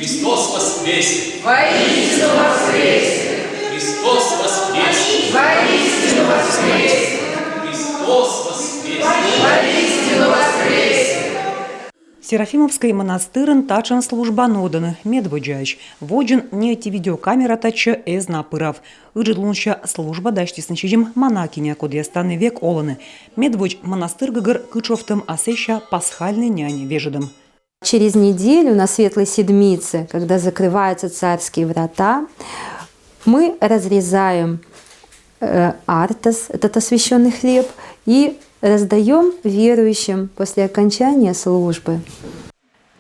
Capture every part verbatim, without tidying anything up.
Христос воскресе! Воистину воскресе! Христос воскресе! Воистину воскресе! Христос воскресе! Воистину воскресе! Серафимовскӧй мӧнастырын татшӧм служба нуӧдӧны медводдзаысь. Водзын ни ӧти видеокамера татчӧ эз на пырав. Ыджыд лунся служба дасьтісны сизим монахиня, кодъяс тані век олӧны. Медводз мӧнастыр гӧгӧр кытшовтӧм, а сэсся пасхальнӧй нянь вежӧдӧм. Через неделю на Светлой Седмице, когда закрываются царские врата, мы разрезаем э, артос, этот освященный хлеб, и раздаем верующим после окончания службы.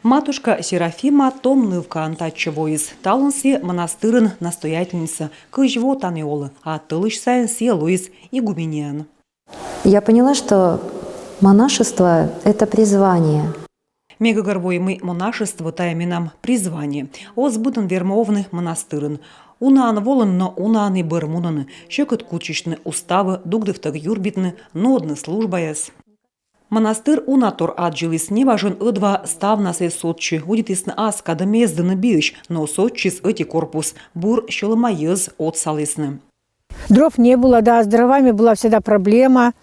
Матушка Серафима том нывкаӧн татчӧ воис. Талун сійӧ мӧнастырын настоятельница, кызь во тані олӧ, а тӧлысь сайын сійӧ лоис игуменьяӧн. Я поняла, что монашество — это призвание. Ме гӧгӧрвои, мый монашество — тайӧ менам призвание. Оз быдӧн вермы овны мӧнастырын. Унаӧн волӧны, но унаӧн и бӧр мунӧны. Сьӧкыд кутчысьны уставӧ, дугдывтӧг юрбитны, нуӧдны службаяс. Мӧнастыр уна тор аддзыліс. Неважӧн ӧдва ставнас эз сотчы, удитісны ас кадӧ мездыны биысь, но сотчис ӧти корпус, бур сьӧлӧма йӧз отсалісны. Дров не было, да, с дровами была всегда проблема.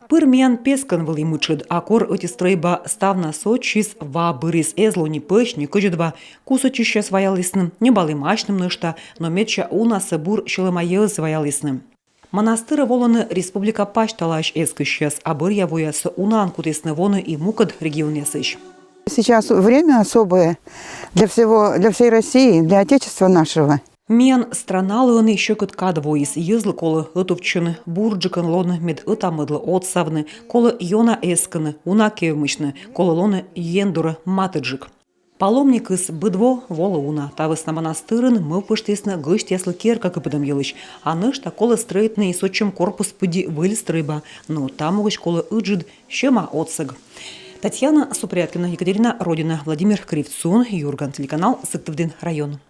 Пыр миян пескӧн вӧлі мытшӧд, а кор ӧти стрӧйба ставнас сотчис, ва бырис, эз ло ни пӧсь, ни кӧдзыд ва. Кусӧдчысьяс ваялісны, ньӧбалім асьным нӧшта, но медся унасӧ бур сьӧлӧма йӧз ваялісны. Мӧнастырӧ волӧны республика пасьталаысь эскысьяс, а бӧръя воясӧ унаӧн кутісны воны и мукӧд регионъясысь. Сейчас время особое для всего, для всей России, для Отечества нашего. Миян страналы ӧні сьӧкыд кад воис. Йӧзлы колӧ ӧтувтчыны, бурджыкӧн лоны, мед ӧта-мӧдлы отсавны, колӧ ёна эскыны, уна кевмысьны, колӧ лоны Ен дорӧ матӧджык. Паломникыс быд во волӧ уна. Та вӧсна мӧнастырын мӧвпыштісны гӧсьтъяслы керка кыпӧдӧм йылысь. А нӧшта колӧ стрӧитны и сотчӧм корпус пыдди выль стрӧйба, но та могысь колӧ ыджыд сьӧма отсӧг. Татьяна Супряткина, Екатерина Родина, Владимир Кривцун, «Юрган» телеканал, Сыктывдін район.